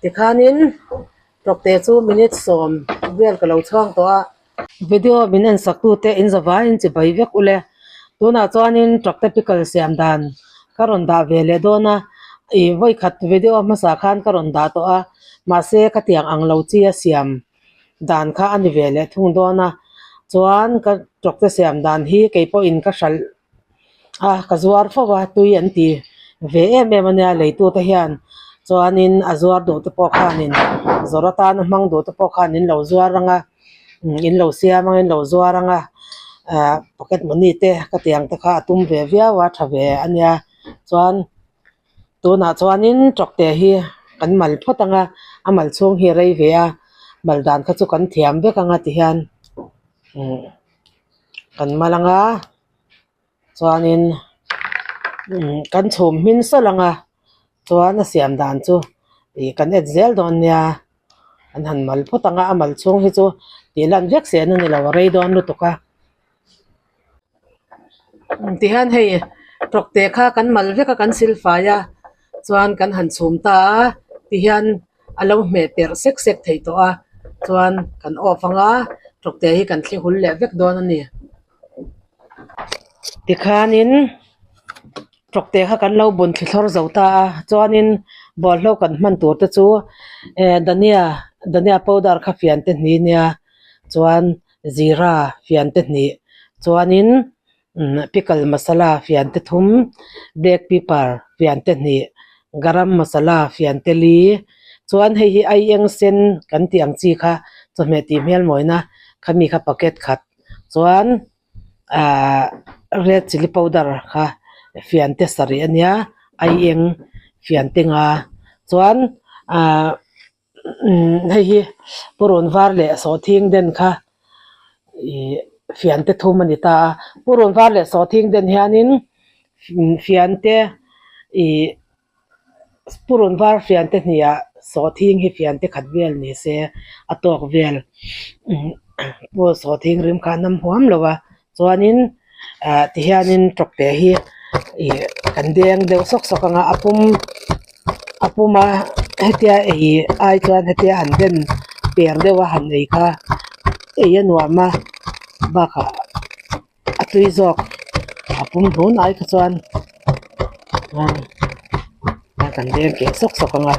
Tikhanin tawkte chu minute sawm vel ka lo chhuang tawh a. Video min en sak tute in zavaiin chi bai vek ule. Tunah chuanin tawkte pickle siam dan ka rawn dah ve leh dawn a. Ih vawi khat video hmasa khan ka rawn dah tawh a. Mahse ka tiang ang lo chi a siam dan kha a ni ve leh thung dawn a. Chuan ka tawkte siam dan hi kei pawhin ka hralh a ka zuar fo a tui an ti ve em em a nia leitute hian chuanin a zuar duh te pawh khanin zawrh atana hmang duh te pawh khan in lo zuar ang a in lo siam ang a in lo zuar ang a ah pocket money te ka tih ang te kha a tum ve viau a tha ve a nia chuan tunah chuanin tawkte hi kan mal phawt ang a a mal chhung hi a rei ve a mal dan kha chu kan thiam vek ang a tihian umm kan mal ang a. Chuanin kan chhum hmin sawlh ang a chuan a siam dan chu ih kan en zel dawn nia an han mal phawt ang a a mal chhung hi chu tih lan vek sen a ni lo a rei dawn lutuk a tihian hei tawkte kha kan mal vek a kan silfai a chuan kan han chhum ta a tihian a lo hmeh perh sek sek theih tawh a chuan kan off ang a tawkte hi kan thli hul leh vek dawn a ni. Tikhanin tawkte kha kan lo bun thli thlawr zo ta a chuanin bawlhlo kan hman tur te chu eh dhania dhania powder kha fian te hnih nia chuan zira fian te hnih chuanin umm pickle masala fian te thum black pepper fian te hnih garam masala fian te li chuan hei hi aieng sen kan tih ang chi kha chawhmeh tih hmel mawina khami kha packet khat. Chuan ahh red chilli powder kha fian te sarih a nia aieng fian te nga chuan ahh umm hei hi purun var leh sawhthing den kha ihh fian te thum a ni ta a purun var leh sawhthing den hianin fian te ihh. Purun var fian te hnih ah sawhthing hi fian te khat vel ni se a tawk vel pawh sawhthing rim kha a nam huam lo a chuanin ah tihianin tawkte hi ih kan deng deuh sawk sawk ang a a pum a pum a hetia ei ai chuan hetia han den per deuh a han ei kha ei a nuam a bakah. A tui zawk a pum hlun ai kha chuan a kan deng keh sawk sawk ang a.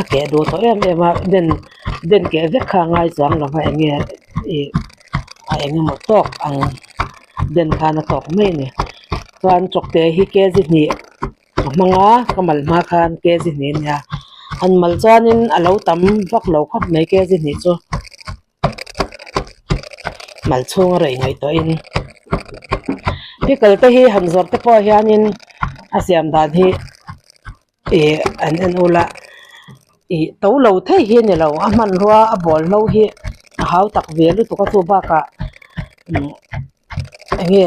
A keh duh tawh em em a den den keh vek kha a ngai chuang lo va eng nge ih a eng emaw tawk ang den khan a tawk mai a ni chuan chawkte hi kg hnih. Ka hmang a ka mal hma khan kg hnih a nia han mal chuanin a lo tam vak lo khawp mai kg hnih chu mal chhung a rei ngaihtuahin pickle te hi han zawrh te pawh hianin a siam dan hi ih an en ula ih to lo thei hi a ni lo a hmanrua a bawl hlo hi a hau tak ve lutuk a chu bakah umm eng nge.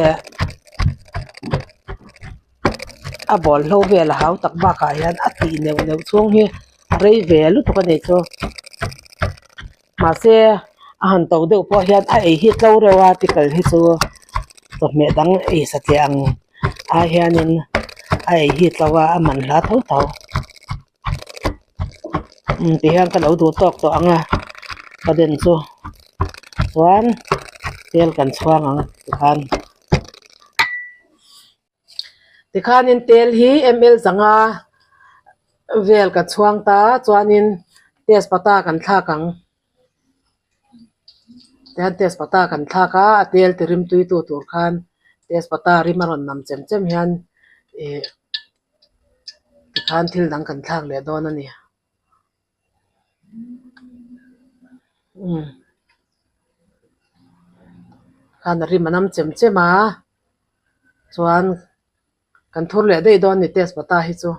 A bawlhlo vel a hau tak bakah hian a tih neuh neuh chhung hi a rei ve lutuk a nih chu mahse a han to deuh pawh hian a ei hi tlo reuh a pickle hi chu chawhmeh dang ei satliah ang ai hianin a ei hi tlo a a man hla tho tho umm ti hian ka lo duh tawk tawh ang a ka den chu chuan tel kan chhuang ang tikhan. Tikhanin tel hi ml zanga vel ka chhuang ta chuanin tezpata kan thlak ang tihian tezpata kan thlak a a tel ti rim tui tu tur khan tezpata rim a rawn nam chem chem hian ih tikhan thil dang kan thlak leh dawn a ni. Umm khan a rim a nam chem chem a chuan kan thur leh daih dawn a ni tezpata hi chu.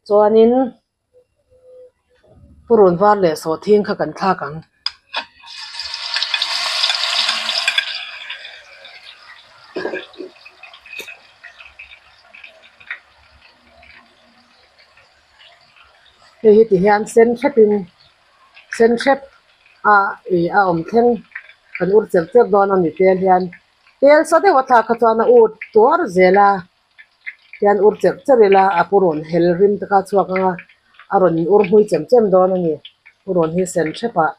Chuanin. Purun var leh sawhthing kha kan thlak ang. Hei hi ti hian sen hrepin sen hrep a ih a awm thleng kan ur cherh cherh dawn a ni tel hian tel sa deuh a thlak kha chuan a ut tuar zel a hian ur cherh cherh ila a purun hel rim te kha a chhuak ang a a rawn in ur hmui chem chem dawn a ni purun hi sen hrepah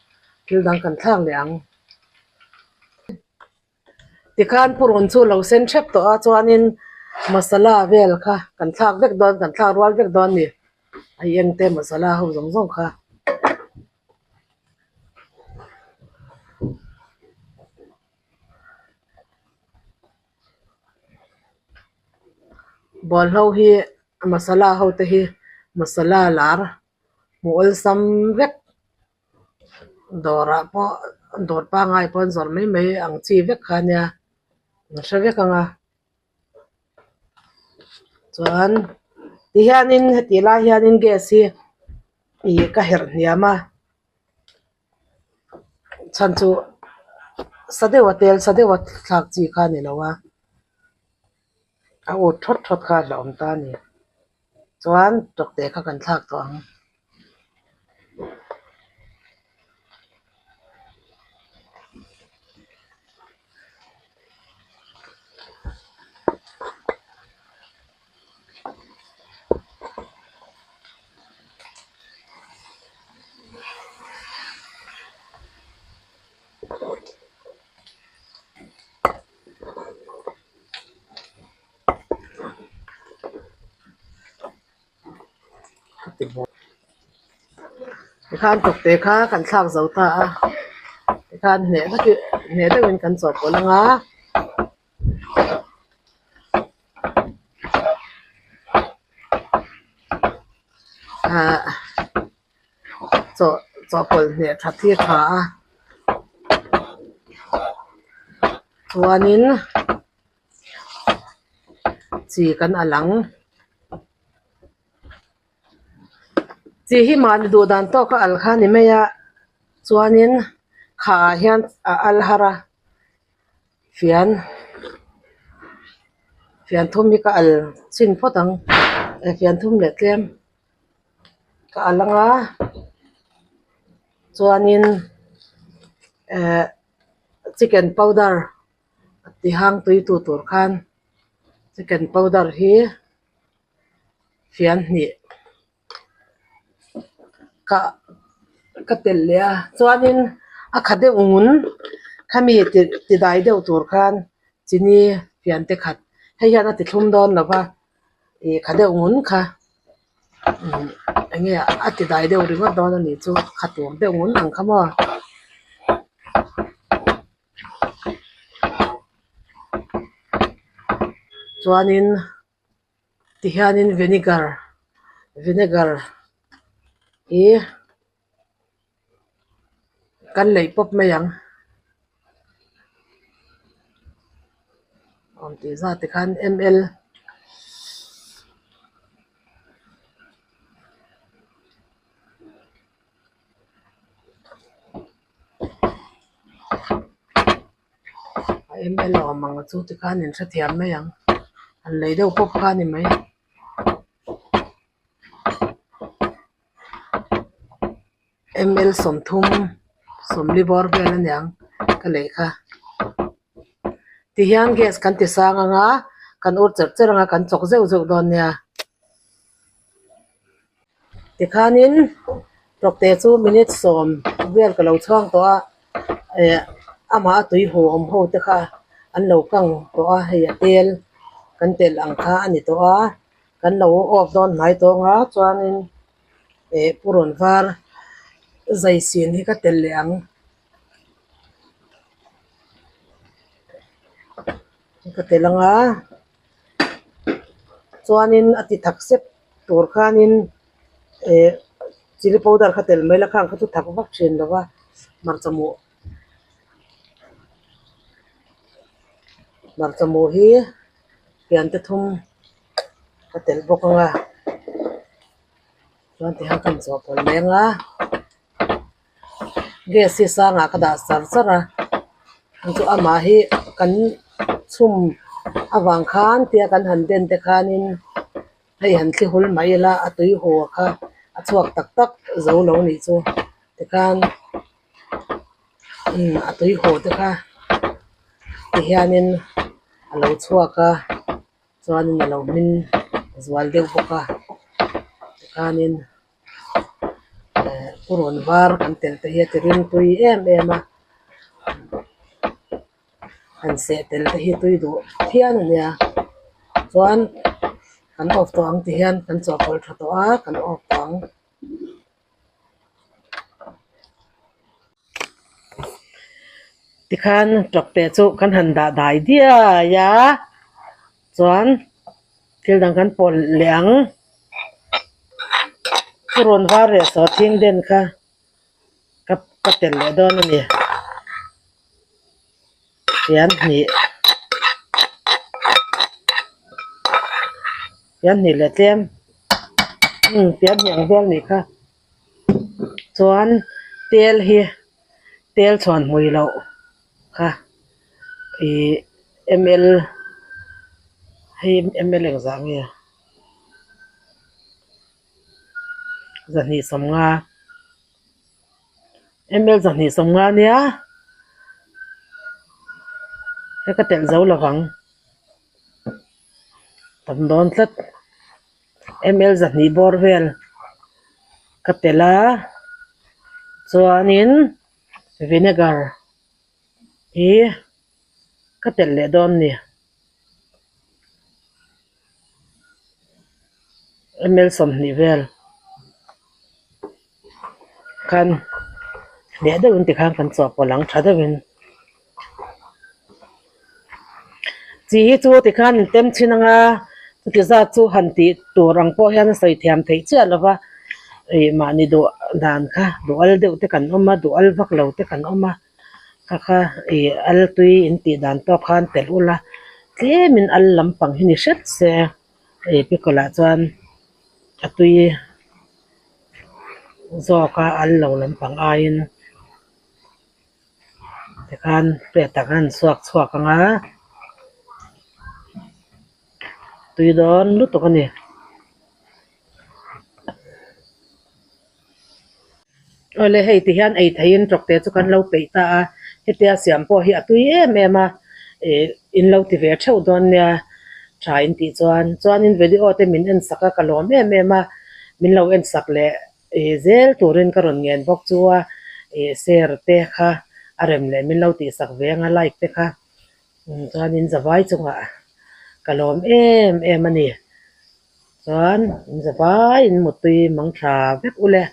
thil dang kan thlak leh ang. Tikhan purun chu lo sen hrep tawh a chuanin masala vel kha kan thlak vek dawn kan thlak rual vek dawn a ni a eng te masala ho zawng zawng kha. Bawlhlo hi masala ho te hi masala lar hmuh awlsam vek. Dawrah pawh dawr pangngai pawh an zawrh mai mai ang chi vek kha ania an hre vek ang a chuan tihianin heti lai hianin gas hi ih ka herh hniam a chhan chu sa deuh a tel sa deuh a thlak chi kha a ni lo a a ut thawt thawt kha a hlauhawm ta a ni. Chuan tawkte kha kan thlak tawh ang. Tikhan tawkte kha kan thlak zo ta a tikhan hneh vek hneh deuhin kan chawhpawlh ang a ah chaw chawhpawlh hneh that hi a tha a chuanin. Chi kan a lang chi hi mahni duh dan tawk a al kha a ni mai a chuanin kha ah hian a al har a fian fian thum hi ka al chhin phawt ang fian thum leh tlem ka al ang a chuanin ehh chicken powder. Tihang tui tu tur khan chicken powder hi fian hnih ka ka telh leh a chuanin a kha deuh ngun khami ti ti dai deuh tur khan chini fian te khat hei hian a ti thlum dawn lo va ih kha deuh ngun kha umm eng nge a ti dai deuh ringawt dawn a nih chu kha tur deuh ngun ang kha maw. Chuanin tihianin vinegar vinegar hi kan leih pawp mai ang awm tih zat te khan ml. A ml a awm ang chu tikhan in hrethiam mai ang han lei deuh pawp kha a ni mai ml sawmthum sawmli bawr vel a niang ka lei kha tihian gas kan ti sang ang a kan ur cherh cherh ang a kan chawk zeuh zeuh dawn nia. Tikhanin tawkte chu minute sawm vel ka lo chhuang tawh a eh amah a tui hu awm ho te kha an lo kang tawh a hei a tel kan telh ang kha a ni tawh a kan lo off dawn hnai tawng a chuanin eh purun var zai sin hi ka telh leh ang. Ka telh ang a chuanin a ti thak sep tur khanin eh chilli powder kha telh mai la khang kha chu thak vak thin lo va hmarcha muh hmarcha muh hi pian te thum ka telh bawk ang a chuan tihian ka inchawhpawlh mai ang a. Gas hi sangah ka dah char char a chu amah hi kan chhum avang khan tia kan han den te khanin hei han thli hul mai ila a tui haw kha A chhuak tak tak zo lo nih chu tikhan umm a tui haw te kha tihianin a lo chhuak a chuanin a lo hmin zual deuh bawk a tikhanin eh purun var kan telh te hi a ti rimtui em em a han seh tel te hi tui duh phian a nia chuan kan off tawh ang ti hian kan chawhpawlh tha tawh a kan off tawh ang. Tikhan tawkte chu kan han dah dai diai a chuan thil dang kan pawlh leh ang purun var leh sawhthing den kha ka ka telh leh dawn a ni fian hnih fian hnih leh tlem umm fian hnih ang vel nih kha. Chuan tel hi tel chhuan hmui loh kha ih ml hei ml engzah nge zahnih sawmnga ml zahnih sawmnga ania hei ka telh zo lovang tam dawn tlat. Ml zahnih bawr vel ka telh a chuanin vinegar hi ka telh leh dawn a ni ml 20 vel khan leh deuhin tikhan kan chawhpawlh ang tha deuhin chi hi chu tikhan in tem thin anga chuti zat chu han tih tur ang pawh hian a sawi thiam theih chiah lo va ih mahni duh dan kha duh al deuh te kan awm a duh al vak lo te kan awm a kha kha ih al tui in tih dan tawk khan telh ula tlemin al lampang hi ni hret se ih pickle ah chuan a tui zawk a al lo lampang aiin. Tikhan plate ah khan an suak chhuak ang a tui dawn lutuk a ni. Awle hei ti hian ei theihin tawkte chu kan lo peih ta a hetia siam pawh hi a tui em em a ih in lo ti ve theuh dawn nia tha in tih chuan chuanin video te min en sak a ka lawm em em a min lo en sak leh. Ih zel turin ka rawn ngen bawk chu a, ih share te kha a rem leh min lo tihsak ve anga like te kha chuanin zavai chungah ka lawm em em a ni. Chuan in zavai in mutui mang tha vek u le.